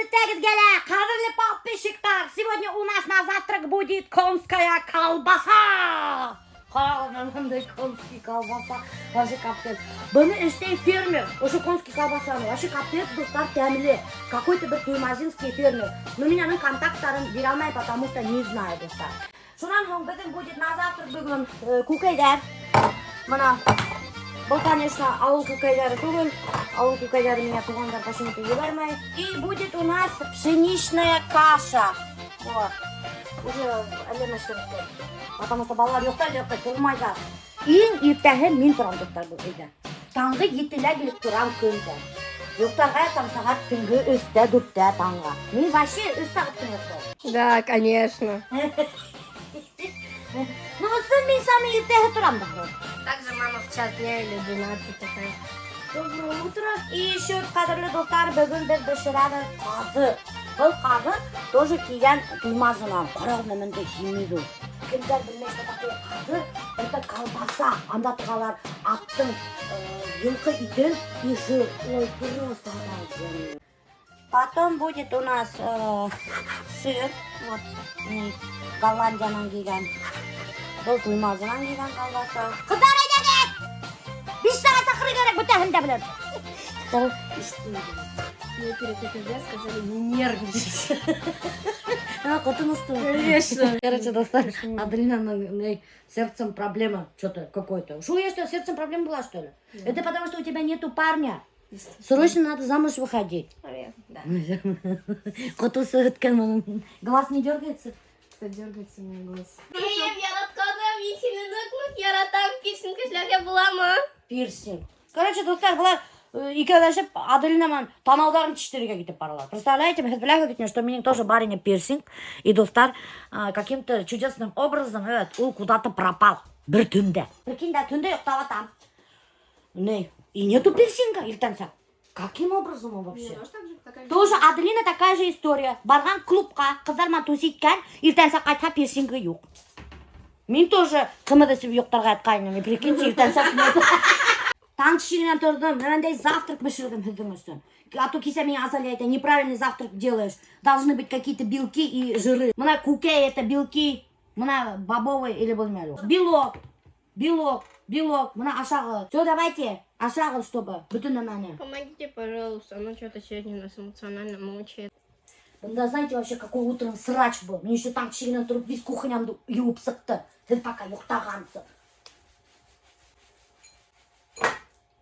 Бөтәгеҙгә лә, ҡәҙерле подписчиктар! Сегодня у нас на завтрак будет конская колбаса! Ҡарағыҙ, бындай конский колбаса. Вообще капец. Быны эшләй фермер. Ошо конский колбасаны. Вообще капец, дуҫтар, тәмле. Какой-то бер туймазинский фермер. Но мин аның контакттарын бирә алмайым, потому что не знаю, дуҫтар. Шунан һуң беҙҙең будет на завтрак бөгөн күкәйҙәр. Бына был, конечно, ауыл күкәйҙәре түгел. Ауыл күкәйҙәре миңә туғандар почему-то ебәрмәй. И будет у нас пшеничная каша. Вот. Уже әллә нәрсә. Потому что балалар йоҡлай, йоҡлай, тормайҙар. Иң иртәһе мин торам, дуҫтар, был өйҙә. Таңғы 7-лә килеп торам көндә. Йоҡларға ятам сәғәт төнгө 3-тә, 4-тә таңға. Мин вообще 3 сәғәт кенә йоҡлайым. Да, конечно. Ну, ысын мин самый иртәһе торам да. Также мама в час дня или в 12 такая. Доброе утро. И еще, ҡәҙерле дуҫтар, бөгөн беҙ бешерәбеҙ ҡаҙы. Был ҡаҙы тоже килгән Туймазынан. Ҡарағыҙ, бындай һимеҙ ул. Кемдәр белмәй, что такое ҡаҙы? Это колбаса. Анда тығалар аттың йылҡы итен и жир. Ой, просто обалденно. Потом будет у нас сыр. Вот, Голландиянан килгән. Был Туймазынан килгән колбаса. Ҡыҙҙар, әйҙәгеҙ! 5 сәғәт саҡырыр кәрәк бөтәһен дә беләм. Мне перед ТТД сказали не нервничать. Ҡотоң осто. Конечно. Короче, дуҫтар, Аделина сердцем проблема что-то какое-то. Что, я что, сердцем проблема была, что ли? Это потому, что у тебя нету парня. Срочно надо замуж выходить. Наверное, да. Ҡото бөткән уның. Глаз не дергается? Что дергается у меня глаз. Минең яратҡаным һине ныҡ яратам, пирсинг эшләргә буламы? Пирсинг. Короче, дуҫтар, былар икәүләшеп Аделина менән танауҙарын тиштерергә китеп баралар. Представляете, һеҙ беләһегеҙ бит, что минең тоже бар ине пирсинг. И дуҫтар, каким-то чудесным образом, evet, ул куда-то пропал. Бер төндә. Прикинь, да, төндә йоҡлап ятам. Не, и нету пирсинга иртәнсәк. Каким образом он вообще? тоже так же? Такая же? Тоже Аделина такая же история. Барған клубҡа, ҡыҙҙар менән туй иткән, иртәнсәк ҡайтһа пирсингы юҡ. Мин тоже ҡымыҙ эсеп йоҡларға ятҡайным. И прикиньте, иртәнсәк нет. Таң тишегенән торҙом, бындай завтрак бешерҙем һеҙҙең өсөн. А то кисә миңә Азалия әйтә, неправильный завтрак делаешь. Должны быть какие-то белки и жиры. Бына күкәй это белки, бына бобовый или был нимә әле? Белок, белок, белок. Бына ашағыҙ. Все, давайте, ашағыҙ, чтобы бөтөн нәмәне. Помогите, пожалуйста, она что-то сегодня нас эмоционально мучает. Бында, знаете, вообще какой утром срач был. Мин еще таң тишегенән тороп весь кухнямды йыуып сыҡты. Һеҙ пока йоҡлағанһың.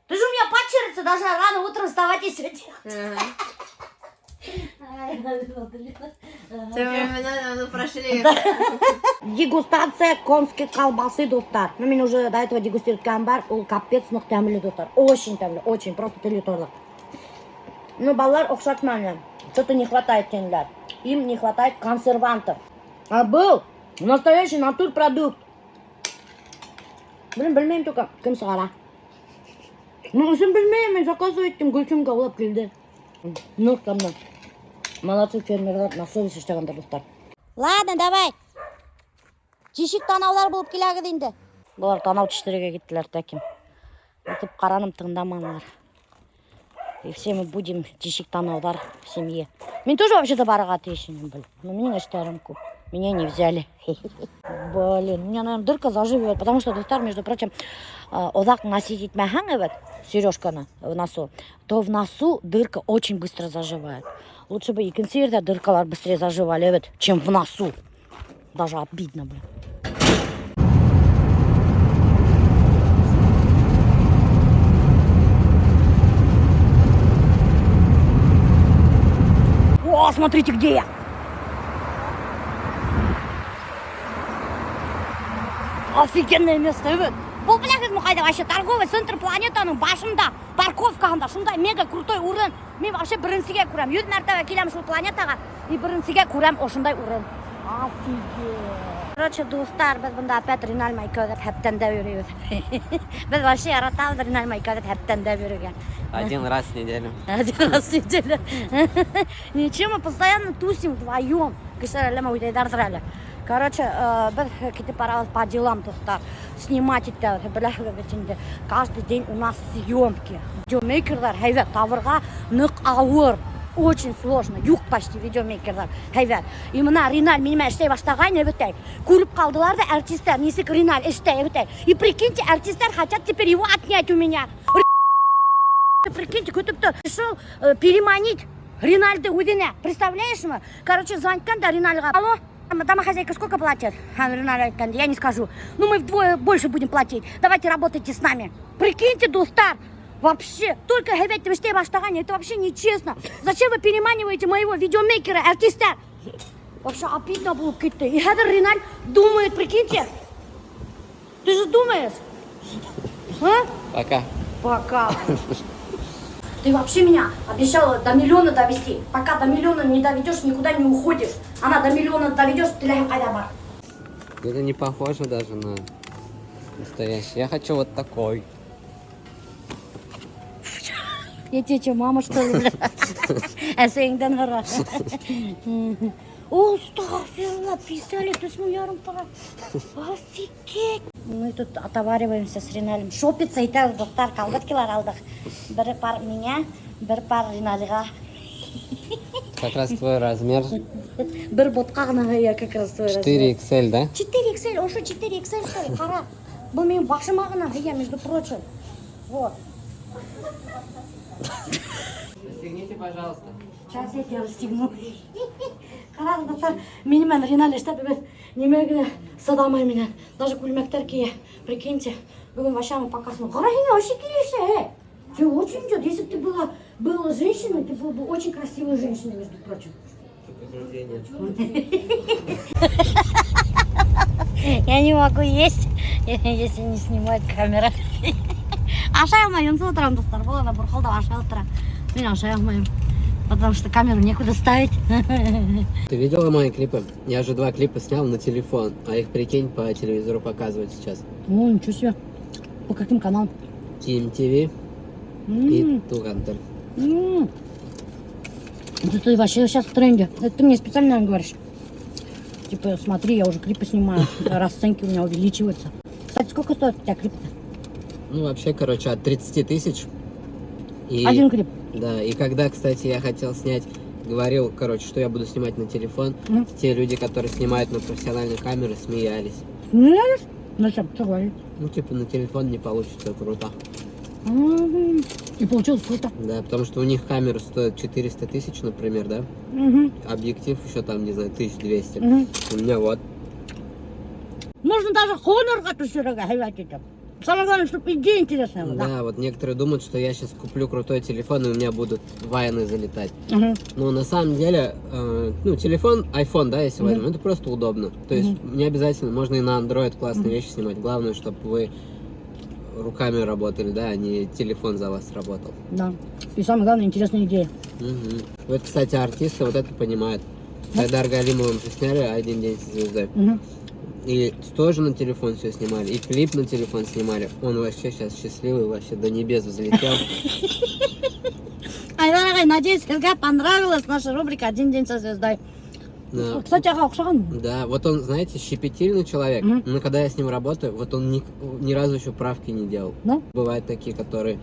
Ты же у меня падчерица, должна рано утром вставать и все делать. Ай, Аделина. Те времена давно прошли. Дегустация конской колбасы, дуҫтар. Ну, мин уже до этого дегустировать бар. Ул капец ныҡ тәмле, дуҫтар. Очень тәмле, очень. Просто тел йоторлоҡ. Ну, балалар оҡшатманы. Что-то не хватает тинеләр. Им не хватает консервантов. А был настоящий натурпродукт. Блин, белмәйем только, кем сығара. Ну, үҙем белмәйем, мин заказывать иттем, Гөлсөмгә алып килде. Ныҡ тәмле. Молодцы фермерлар, на совесть эшләгәндәр, дуҫтар. Ладно, давай. Тишек танауҙар булып киләгеҙ инде. Былар танау тиштерергә киттеләр тәким. Әйтеп ҡараным, тыңламанылар. И все мы будем тишек танауҙар в семье. Мин тоже вообще-то барырға тейеш инем, блин. Но минең эштәрем күп. Меня не взяли. Блин, у меня, наверное, дырка заживет. Потому что, дуҫтар, между прочим, оҙаҡ носить итмәһәң, evet, сережканы в носу, то в носу дырка очень быстро заживает. Лучше бы икенсе ерҙә дыркалар быстрее заживали, evet, чем в носу. Даже обидно, блин. О, смотрите, где я! Офигенное место, evet. Был беләһегеҙме ҡайҙа вообще торговый центр Планетаның башында, парковкаһында, шундай мега крутой урын. Мин вообще беренсегә күрәм. 100 мәртәбә киләм шул Планетаға и беренсегә күрәм ошондай урын. Офигеть. Короче, дуҫтар, беҙ бында опять Риналь икәүләп һәптәндәп йөрөйбөҙ. Беҙ вообще яратабыҙ Риналь икәүләп һәптәндәп йөрөргә. Один раз в неделю. Один раз в неделю. Ничего, мы постоянно тусим вдвоем. Кешеләр әллә уйлайҙарҙыр әле. Короче, беҙ китеп барабыҙ по делам, дуҫтар. Снимать итәбеҙ, беләһегеҙ бит инде. Каждый день у нас съемки. Видеомейкерҙар һәйбәт табырға ныҡ ауыр. Очень сложно. Юҡ почти видеомейкерҙар. Һәйбәт. И мына Риналь минең менән эшләй башлағайны, әбәтәй. Күреп ҡалдылар ҙа артистар, нисек Риналь эшләй, әбәтәй. И прикиньте, артистар хотят теперь его отнять у меня. Прикиньте, көтөп тор. Решил переманить Ринальды үҙенә. Представляешь мы? Короче, звонит да Ринальға. Алло, домохозяйка сколько платит? А Риналь әйткән, я не скажу. Ну, мы вдвое больше будем платить. Давайте работайте с нами. Прикиньте, дуҫтар. Вообще, только һәйбәт эшләй башлаған, это вообще нечестно. Зачем вы переманиваете моего видеомейкера, артиста? Вообще обидно булып китте. И хәҙер Риналь думает, прикиньте. Ты же думаешь? А? Пока. Пока. Ты вообще меня обещала до миллиона довести. Пока до миллиона не доведешь, никуда не уходишь. Ана до миллиона доведешь, теләһәң ҡайҙа бар. Это не похоже даже на настоящий. Я хочу вот такой. Я тебе что, мама, что ли, бля? Әсәйеңдән һора. О, астағфирулла, пистолет, өс мең ярым тора. Офигеть. Мы тут отовариваемся с Риналем. Шопиться итәбеҙ, дуҫтар, колготкилар алдыҡ. Бер пар миңә, бер пар Риналға. Как раз твой размер. Бер ботҡа ғына я как раз твой размер. 4 XL, да? 4 XL, ошо 4 XL, что ли, ҡара. Был минең башыма ғына һыя, между прочим. Вот. Расстегните, пожалуйста. Сейчас я тебя расстегну. Ҡарағыҙ, дуҫтар, минең менән Риналь эшләп беҙ нимә генә сыҙамай минән. Даже күлмәктәр кейә. Прикиньте, бөгөн вообще показ. Ҡара һиңә вообще килешә, эй. Тебе очень идет. Если бы ты была женщиной, ты была бы очень красивой женщиной, между прочим. Только грудей нет. Я не могу есть, если не снимает камера. Ашай алмай, йонсоп ултырам, дуҫтар. Был ана борҡолдап ашай ултыра. Мин ашай алмайым. Потому что камеру некуда ставить. Ты видела мои клипы? Я же два клипа снял на телефон, а их, прикинь, по телевизору показывают сейчас. Ну, ничего себе. По каким каналам? Ким ТВ и Туған тел. Это ты вообще сейчас в тренде. Это ты мне специально, наверное, говоришь. Типа, смотри, я уже клипы снимаю. Расценки у меня увеличиваются. Кстати, сколько стоит у тебя клип-то? Ну, вообще, короче, от 30 тысяч. И, Один клип. Да, и когда, кстати, я хотел снять, говорил, короче, что я буду снимать на телефон, Мгм. те люди, которые снимают на профессиональные камеры, смеялись. Смеялись? Зачем? Что говорить? Ну, типа, на телефон не получится круто. И получилось круто. Да, потому что у них камера стоит 400 тысяч, например, да? Мгм. Объектив еще там, не знаю, 1200. Мгм. У меня вот. Можно даже Хонорға төшөрөргә һәйбәт итеп. Самое главное, чтобы идея интересная была. Да, вот некоторые думают, что я сейчас куплю крутой телефон, и у меня будут вайны залетать. Мгм. Но на самом деле, ну, телефон, iPhone, да, если Мгм. возьмем, это просто удобно. То есть не обязательно, можно и на Android классные Мгм. вещи снимать. Главное, чтобы вы руками работали, да, а не телефон за вас работал. Да. И самое главное, интересная идея. Мгм. Вот, кстати, артисты вот это понимают. Айдар Галимовым же сняли «Один день со звездой». Мгм. И тоже на телефон все снимали, и клип на телефон снимали. Он вообще сейчас счастливый, вообще до небес взлетел. Айҙар ағай, надеюсь, һеҙгә понравилась наша рубрика «Один день со звездой». Да. Кстати, ағай оҡшаған. Да, вот он, знаете, щепетильный человек, Мгм. но когда я с ним работаю, вот он ни разу еще правки не делал. Да? Бывают такие, которые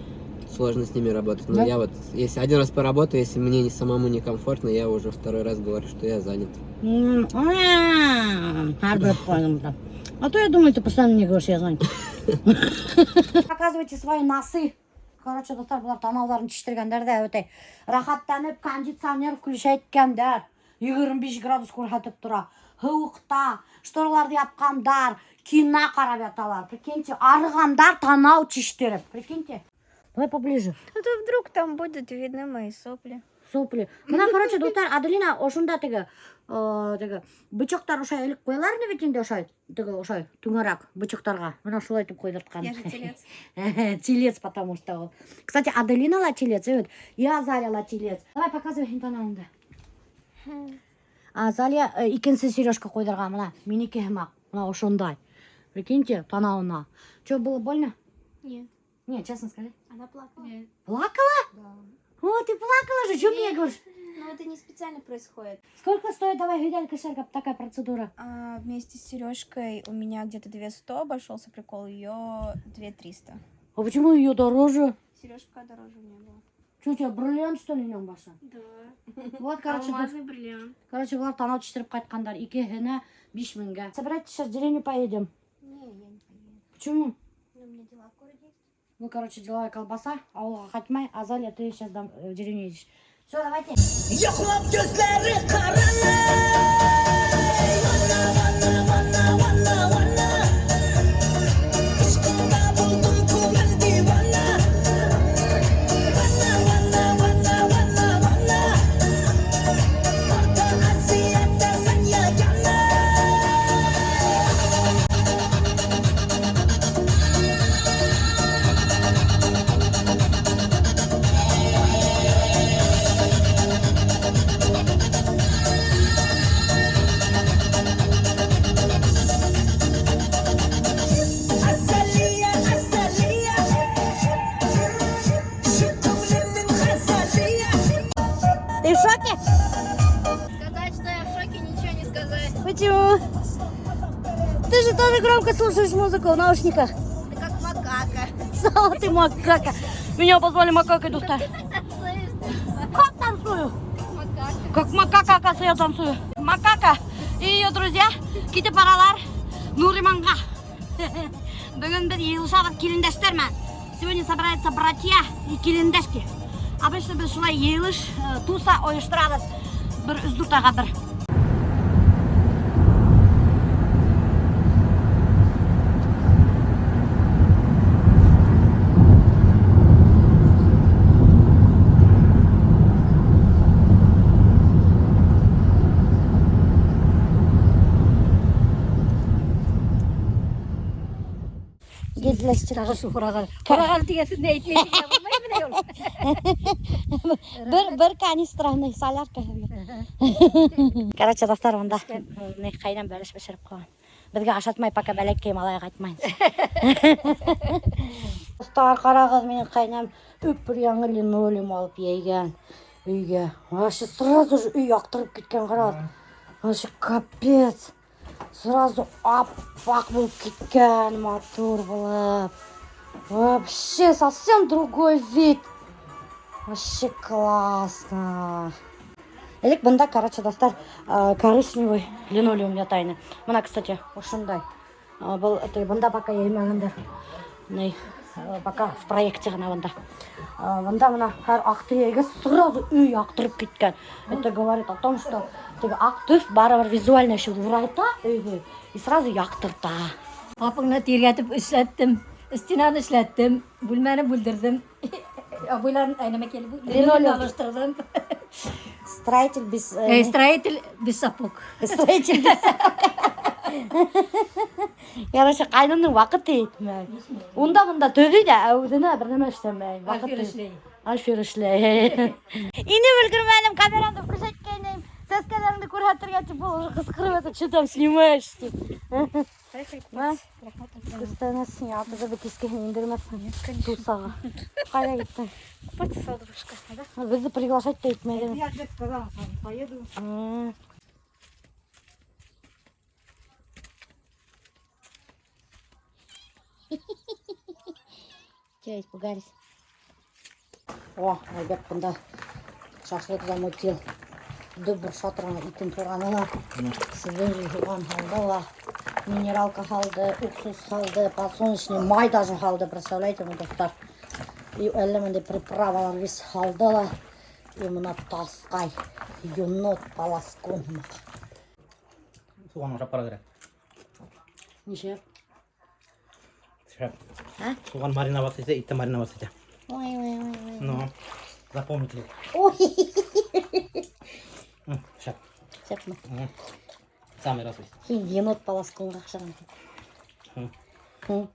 сложно с ними работать. Но Да? я вот, если один раз поработаю, если мне не самому некомфортно, я уже второй раз говорю, что я занят. Һәр понял, да. А то я думаю, ты постоянно мне говоришь, я занят. Показывайте свои носы. Короче, дуҫтар, былар танауҙарын тиштергәндәр ҙә үтә. Рәхәтләнеп кондиционер включать иткәндәр. 25 градус күрһәтеп тора. Һыуыҡта, штораларҙы япҡандар, кино ҡарап яталар. Прикиньте, арығандар танау тиштереп. Прикиньте. Давай поближе. А то вдруг там будут видны мои сопли. Сопли. Мына, короче, дуҫтар, Аделина ошонда теге, теге бычоктар ошолай элеп ҡуялар ине бит инде ошолай, теге ошолай түңәрәк бычоктарға. Мына шулай итеп ҡуйҙыртҡан. Я же телец. Телец, потому что ул. Кстати, Аделина ла телец, вот, и Азалия ла телец. Давай показывай һин танауыңды. Азалия икенсе сережка ҡуйҙырған, мына, минеке һымаҡ. Мына ошондай. Прикиньте, танауына. Че, было больно? Нет. Нет, честно скажи. Она плакала. Нет. Плакала? Да. О, ты плакала же, что мне говоришь? Но это не специально происходит. Сколько стоит, давай, һөйлә, кешеләргә, такая процедура? А, вместе с сережкой у меня где-то 200 обошелся прикол, ее 2300. А почему ее дороже? Сережка дороже у меня была. Что, у тебя бриллиант, что ли, инәң башы? Да. Вот, короче, Алмазный бриллиант. Короче, былар танау тиштереп ҡайтҡандар. Икеһенә 5 меңгә. Собирайтесь, сейчас в деревню поедем. Не, я не поеду. Почему? Ну, у меня дела в городе есть. Ну, короче, деловая колбаса. Ауылға ҡайтмай. Азалия, ты сейчас в деревню едешь. Все, давайте. Yo'qlab ko'zlari qaralay. Vanna, vanna, vanna, vanna, vanna. Ishqingda bo'ldim ko'ngil devona. Vanna, vanna, vanna, vanna, vanna. O'rta Osiyoda san yagona. Azaliya, azaliya. Shu ko'nglimning g'azaliya. Ты в шоке? Сказать, что я в шоке, ничего не сказать. Почему? Ты же тоже громко слушаешь музыку в наушниках. Ты как макака. Сала ты макака. Меня позвали макакой, дуҫтар. Танцуешь ты, Как танцую? макака. Как макака, оказывается, я танцую. Макака и ее друзья китеп баралар Нуриманға. Бөгөн беҙ йыйылышабыҙ килендәштәр менән. Сегодня собираются братья и килендәшки. Обычно беҙ шулай йыйылыш, туса ойошторабыҙ. Бер өс-дүрт айға бер. Тағы шул һораған. Һораған тигәсен әйтмәйһең дә булмай менә ул. Бер канистраны солярка. Короче, дуҫтар, унда ни ҡәйнәм бәлеш бешереп ҡуйған. Беҙгә ашатмай, пока бәләкәй малайға ҡайтмайынса. Дуҫтар, ҡарағыҙ, минең ҡәйнәм бер яңы линолеум алып йәйгән өйгә. Вообще сразу же өй яҡтырып киткән, ҡарағыҙ. Вообще капец. Сразу аппаҡ булып киткән, матур булып. Вообще совсем другой вид. Вообще классно. Элек бында, короче, дуҫтар, коричневый линолеум ята ине. Мына, кстати, ошондай. Был это бында пока йәймәгәндәр. Ни, пока в проекте ғына бында. Бында мына һәр аҡты йәйгәс сразу өй яҡтырып киткән. Это говорит о том, что теге аҡ төҫ барыбер визуально еще ҙурайта өйҙө и сразу яҡтырта. Ҡапыңны тиргәтеп эшләттем. Стенаны эшләттем, бүлмәне бүлдерҙем. Обойларын әйнәмә килеп Линолеум. алыштырҙым. Строитель без Строитель без сапог. Строитель без. Короче, ҡайнымдың ваҡыты етмәй. Унда бында төҙөй ҙә, ә үҙенә бер нәмә эшләмәй. Ваҡыты Альфир эшләй. Альфир эшләй. Инеп өлгөрмәнем, камерамды күрһәткәйнем. Сәскәләреңде күрһәтергә тип был уже ҡысҡырып ята, что там снимаешь тип. Күстәнәсең, атығыҙҙы кискеһен индермәҫһең. Тусаға. Ҡайҙа киттең? Купаться с да? Беҙҙе приглашать та итмәйҙәр. Я же сказала, поеду. Че, испугались? О, Айбек бында шашлык замутил. Дөбөр шатырға итен тураны ла, свежий һуған һалды ла, минералка һалды, уксус һалды, подсолнечный май даже һалды, представляете, дуҫтар. И әллә мындай приправалар весь һалды ла, и мына таҫҡай, енот полоскун. Һуған ашап ҡарау кәрәк. Нисек? Шәп. А? Һуған мариноваться итә, ит тә мариноваться итә. Ой, ой, ой, ой. Ну, запомните. Ой. Шәп. Шәпме? Самый раз. Һин енот полоскунға оҡшаған. Всё.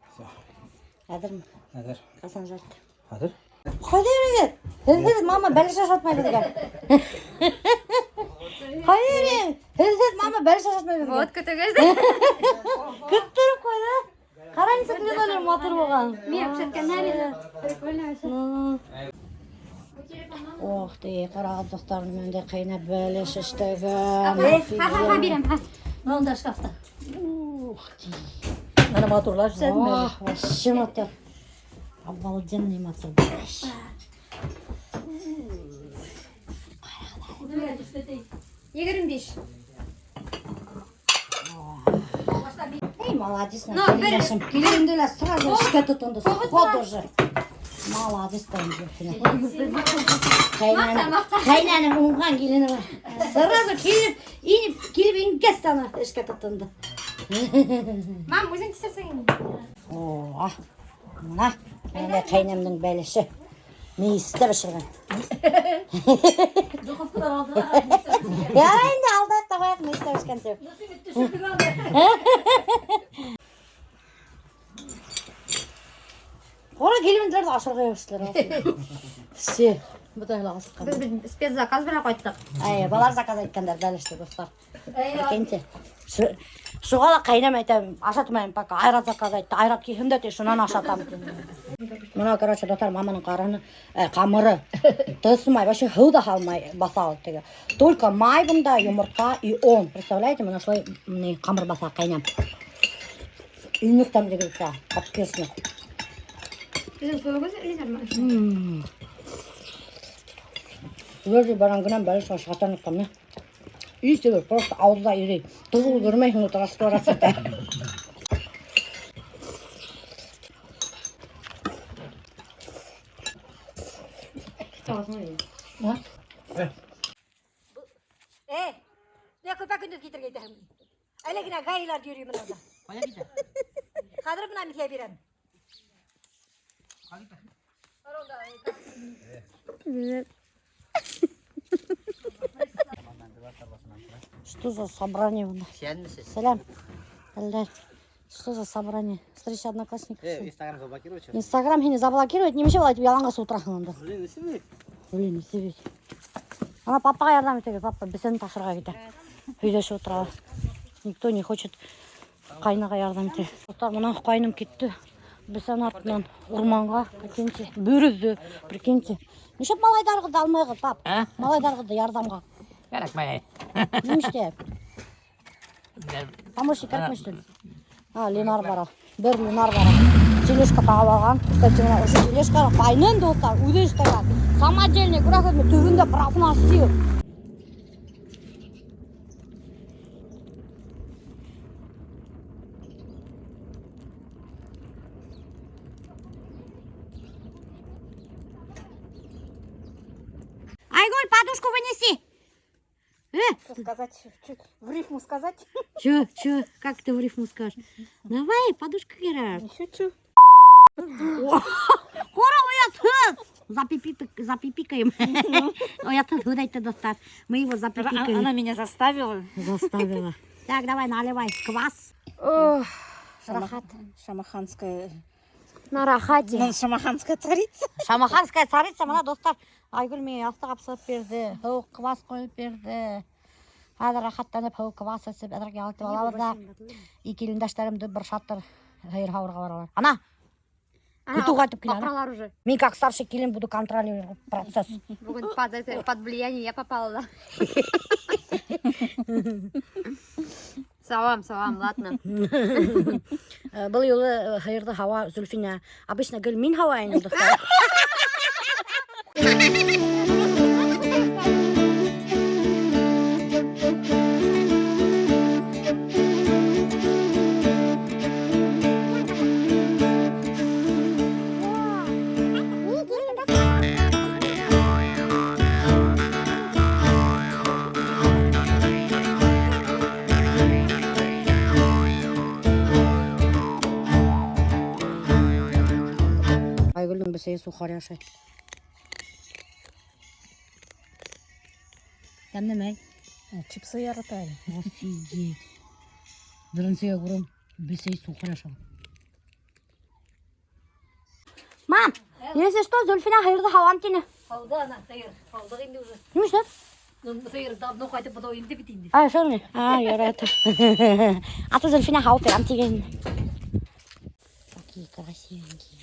Әҙерме? Хәҙер. Ҡасан жарить? Хәҙер. Ҡайҙа йөрөйһөң? Һеҙҙе мама бәлеш ашатмай беҙгә. Ҡайҙа йөрөйһөң? Һеҙҙе мама бәлеш ашатмай беҙгә. Вот көтөгөҙ. Көттөрөп ҡуйҙы. Ҡара нисек линолеум матур булған. Мин пешерткәндәр ине. Прикольно вообще. Ох ты, ҡарағыҙ, дуҫтар, бындай ҡәйнә бәлеш эшләгән. Ха-ха-ха бирәм. ха. Унда шкафта. Ух ты. Мына матурлап эшләдем әле. Ох, вообще матур. Обалденный матур бәлеш. 25. Эй, молодец. Ну, Килгәндә лә сразу эшкә тотондо. Сходу же. Молодец там. Ҡәйнәнең уңған килене бар. Сразу килеп, инеп, килеп ингәс тә ана эшкә тотондо. Мам, үҙең киҫерһең инде. О, мына менә ҡәйнәмдең бәлеше. Мейестә бешергән. Духовкадан алдылар. Я инде алдыҡ та ҡуяҡ мейестә бешкән тип. Ҡара килгәндәр ҙә ашарға йәбештеләр. Все, бөтәһе лә асыҡҡан. Беҙ бит спецзаказ менән ҡайттыҡ. Әй, балар заказ иткәндәр бәлеште, дуҫтар. Прикиньте. Шуға ла ҡәйнәм әйтәм, ашатмайым пока. Айрат заказ итте. Айрат килһен дә ти, шунан ашатам. Мына, короче, дуҫтар, маманың ҡарыны, ҡамыры тысмай, вообще һыу ҙа һалмай баҫа ул теге. Только май бында, йомортҡа и он. Представляете, мына шулай ни ҡамыр баҫа ҡәйнәм. Инек тәмле килеп капец. Беҙҙең суйығыҙ нормально. Свежий барангынан бәлеш ашатан ҡамы. И тебе просто ауыҙҙа ирей. Тоҙ өлгөрмәйһең, ултырасты итә. Эй, я көпә көндөҙ китергә итәһең. Әле генә гаиләр йөрөй бында. Ҡая китә? Хәҙер бына миңә бирәм. Что за собрание у нас? Сәләм. Әллә. Что за собрание? Встреча одноклассников. Инстаграм заблокировать сейчас. Инстаграм һине заблокировать, нимәшә былай итеп яланғас ултыраһың унда. Блин, нисек? Блин, нисек. Ана папаға ярҙам итергә, папа бесән ташырға китә. Һөйләшеп ултыра. Никто не хочет ҡайнаға ярҙам итә. Дуҫтар, мына ҡайным китте. Бесән артынан урманға, прикиньте, бөрөҙҙө, прикиньте. Нишләп малайҙарығыҙҙы алмайғыҙ, пап? А? Малайҙарығыҙҙы ярҙамға. Кәрәкмәй. Нимәштә? Помощник кәрәкмәй, что ли? А, Ленар бара. Бер Ленар бара. Тележка тағып алған. Кстати, мына ошо тележканы ҡайным дуҫтар, үҙе эшләгән. Самодельный, күрәһегеҙме, төбөндә профнастил. Айгуль, подушку вынеси. Что сказать? В рифму сказать? Чё, чё, как ты в рифму скажешь? Давай, подушка кәрәк. Не шучу. Ҡара оятһыҙ. Запипикаем. Оятһыҙ һүҙ әйтте, дуҫтар. Мы его запипикаем. Она меня заставила. Заставила. Так, давай, наливай квас. Ох, Рахат. Шамаханская. На рахате. Шамаханская царица. Шамаханская царица мына дуҫтар. Айгөл миңә яҫтыҡ алып сығып бирҙе. Һыу квас ҡойоп бирҙе. Хәҙер рәхәтләнеп һыу квас эсеп әҙерәк ял итеп алабыҙ ҙа. И килендәштәремде бер шаттыр һыйыр һауырға баралар. Ана, көтөү ҡайтып килә. Аҡыралар уже. Мин как старший килен буду контролировать процесс. Бөгөн под, это, под влияние я попала, да. Салам, салам, ладно. Был юлы һыйырҙы һауа Зөлфинә. Обычно гел мин һауа инем, дуҫтар. Айгөлдөң бесәйе сухарь ашай. Тәмлеме? Чипсы ярата әле. Офигеть. Беренсегә күрәм, бесәй сухарь ашай. Мам, если что, Зөлфинә һыйырҙы һауам тине. Һауҙы ана, һыйыр. Һауҙыҡ инде уже. Нимә эшләп? Ну, һыйыр давно ҡайтып быҙау инде бит инде. А, шулмы? А, ярай. А то Зөлфинә һауып бирәм тигән. Такие красивенькие.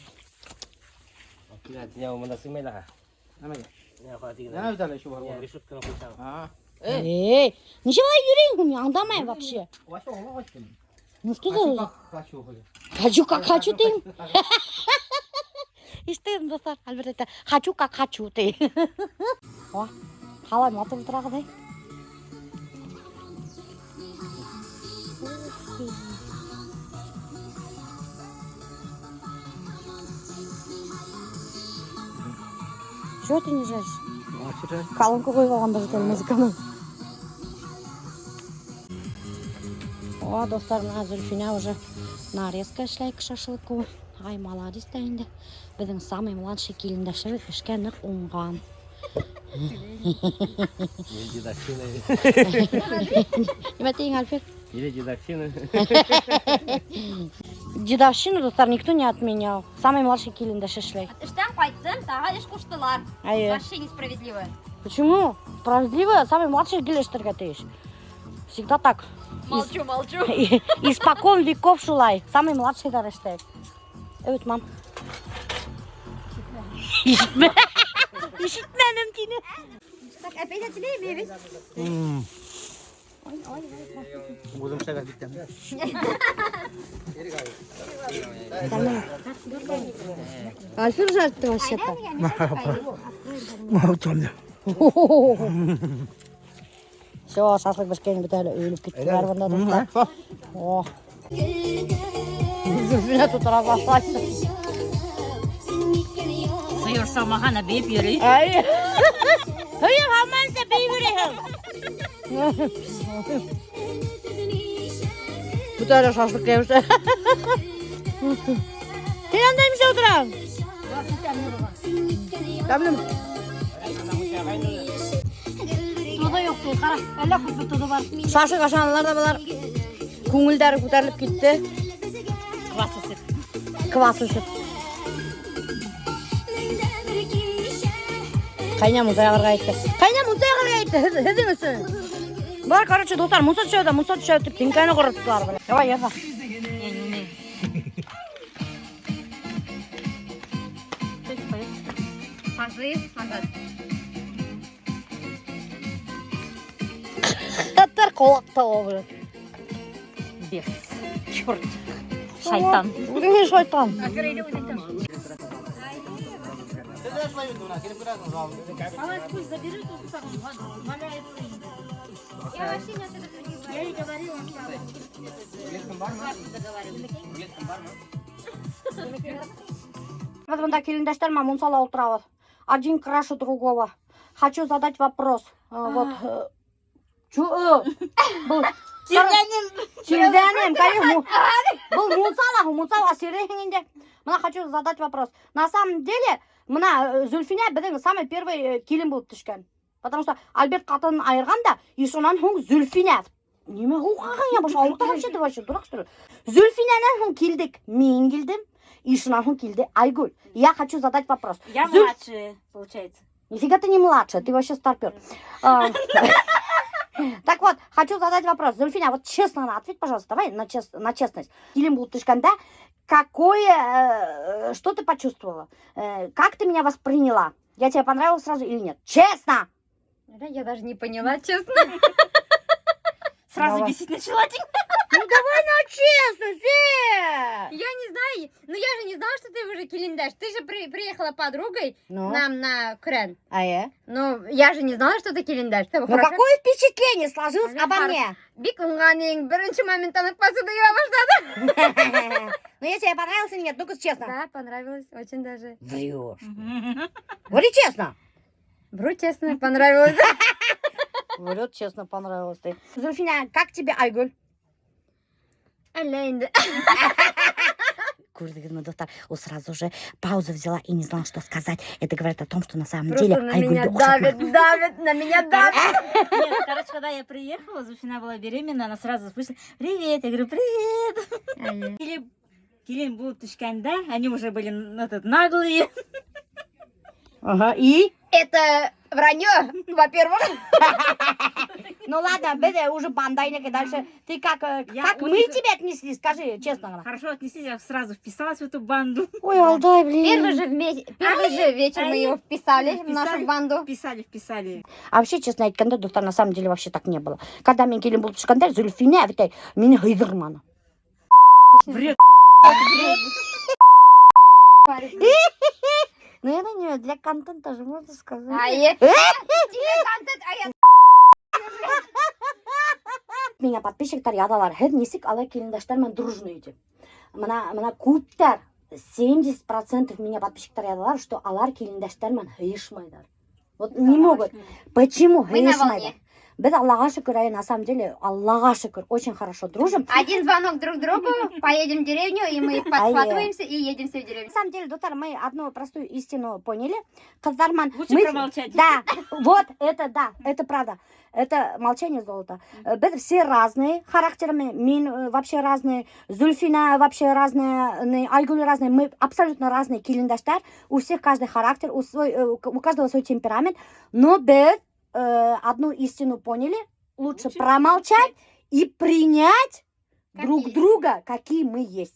Эй, ничего йөрөйһөң, мин аңламайым вообще. Ну что за... Хочу, как хочу ты. Ишеттегеҙ, дуҫтар, Альберт әйтә, хочу, как хочу ты. О, ҡалай матур ултыра ҡыҙ. Чего ты не жаришь? Колонку ҡуйып алғандар икән музыканы. О, дуҫтар, бына Зөлфинә уже нарезка эшләй к шашлыку. Ай, молодец та инде. Беҙҙең самый младший килендәшебеҙ эшкә ныҡ уңған. Или дедовщина. Нимә тиң, Альфир? Или дедовщина. Дедовщину, дуҫтар, никто не отменял. Самый младший килендәш эшләй. Эштән ҡайттым, тағы эш ҡуштылар. Эйе. Вообще несправедливо. Почему? Справедливо, самый младший гел эшләргә тейеш. Всегда так. Молчу, молчу. Испокон веков шулай. Самый младшийҙар эшләй. Evet, мам. Ишетмә. Ишетмәнем тине. Так, опять о тебе, бебе. Үҙем шәгәр киткән. Альфир жарит вообще-то. Молчам. Все, шашлык бешкән бит әле өйөлөп киттеләр бында дуҫтар. О. Зөлфинә тут разошлась. Һыйыр һаумаған, бейеп йөрөй. Ай. Һыйыр һаумайынса бейеп йөрөйһөң. Бөтә әле шашлык кәйефте. Һин анда нимә ултыраһың? Тәмлеме? Тоҙо юҡ ти, ҡара, әллә күпме тоҙо бар. Шашлык ашанылар ҙа былар күңелдәре күтәрелеп китте. Квас эсеп. Квас эсеп. Ҡайна мунса яғырға әйтте. Ҡайна мунса яғырға әйтте, һеҙҙең өсөн. Бар, короче, дуҫтар, мунса төшә ҙә, мунса төшә тип теңкәне ҡороттолар. Давай, яҙа. Я не умею. Пошли назад. Хәтәр ҡолаҡта ул, блин. Бес. Черт. Шайтан. Үҙеңә шайтан. Я вообще не Я ей говорила. Беҙ бында килендәштәр менән мунсала ултырабыҙ. Один краше другого. Хочу задать вопрос. Вот. Чу, был Тирҙәнем. Тирҙәнем, конечно. Был мунсала, мунсала сирҙәйһең инде. Бына хочу задать вопрос. На самом деле, бына Зөлфинә беҙҙең самый первый килен булып төшкән. Потому что Альберт ҡатынын айырған да, и шунан һуң Зөлфинә. Нимә һуҡҡан я, баш ауырта вообще, вообще, дурак что ли? Зөлфинәнән һуң килдек, мин килдем, и шунан һуң килде Айгөл. Я хочу задать вопрос. Я младшая, получается. Нифига ты не младшая, ты вообще старпер. Так вот, хочу задать вопрос. Зульфиня, вот честно ответь, пожалуйста, давай на честность. Килен булып төшкәндә, что ты почувствовала? Как ты меня восприняла? Я тебе понравилась сразу или нет? Честно! Да, я даже не поняла, честно. Сразу Давай. бесить начала. Ну давай на честно, Зе! Я не знаю, ну я же не знала, что ты уже килендәш. Ты же приехала подругой Ну? нам на Крен. А я? Ну, я же не знала, что ты килендәш. Ты Ну хорошо. какое впечатление сложилось Блин, обо мне? Бик уңған ең беренсе моменттан уҡ посуда йыуа башланы. Ну я тебе понравился или нет? Ну-ка честно. Да, понравилось, очень даже. Врешь. Говори честно. Вру честно, понравилось. Врет честно, понравилось ты. Зульфиня, как тебе Айгуль? Әллә инде. Күрҙегеҙме, дуҫтар, ул сразу же паузу взяла и не знала, что сказать. Это говорит о том, что на самом Просто деле на Айгуль меня оҡшатма. давит, давит, на меня давит. Нет, короче, когда я приехала, Зульфина была беременна, она сразу слышала: привет, я говорю, привет. Или килен булып төшкәндә, они уже были наглые. Ага, и? Это вранье, во-первых. Ну ладно, беҙ уже банда инек, дальше. Ты Я как мы очень тебе отнеслись, скажи честно говоря. Хорошо отнеслись, я сразу вписалась в эту банду. Ой, алдай, блин. Первый же вечер мы его вписали в нашу Вписали. банду. Вписали, вписали. А вообще, честно әйткәндә, дуҫтар, на самом деле вообще так не было. Когда мин килен булып төшкәндә, Зульфиня бит мине һыйҙырманы. Врет. Ну, я не, для контента же можно сказать. А я... Тебе контент, а я... Миңә подписчиктар яҙалар, һеҙ нисек алай килендәштәр менән дружный тип. Бына күптәр 70% миңә подписчиктар яҙалар, что улар килендәштәр менән һыйышмайҙар. Вот не могут. Почему Мы на һыйышмайҙар? Волне. Беҙ, Аллаға шөкөр, ай, на самом деле, Аллаға шөкөр, очень хорошо дружим. Один звонок друг другу, поедем в деревню, и мы подхватываемся и едем все в деревню. На самом деле, дуҫтар, мы одну простую истину поняли. Ҡыҙҙар менән, Лучше мы промолчать. Да, вот это да, это правда. Это молчание золото. Беҙ все разные характерами. Мин вообще разные, Зульфина вообще разная, Айгуль разные. Мы абсолютно разные килендәштәр. У всех каждый характер, у каждого свой темперамент. Но беҙ одну истину поняли. Лучше Лучше промолчать и принять Как друг есть. Друга, какие мы есть.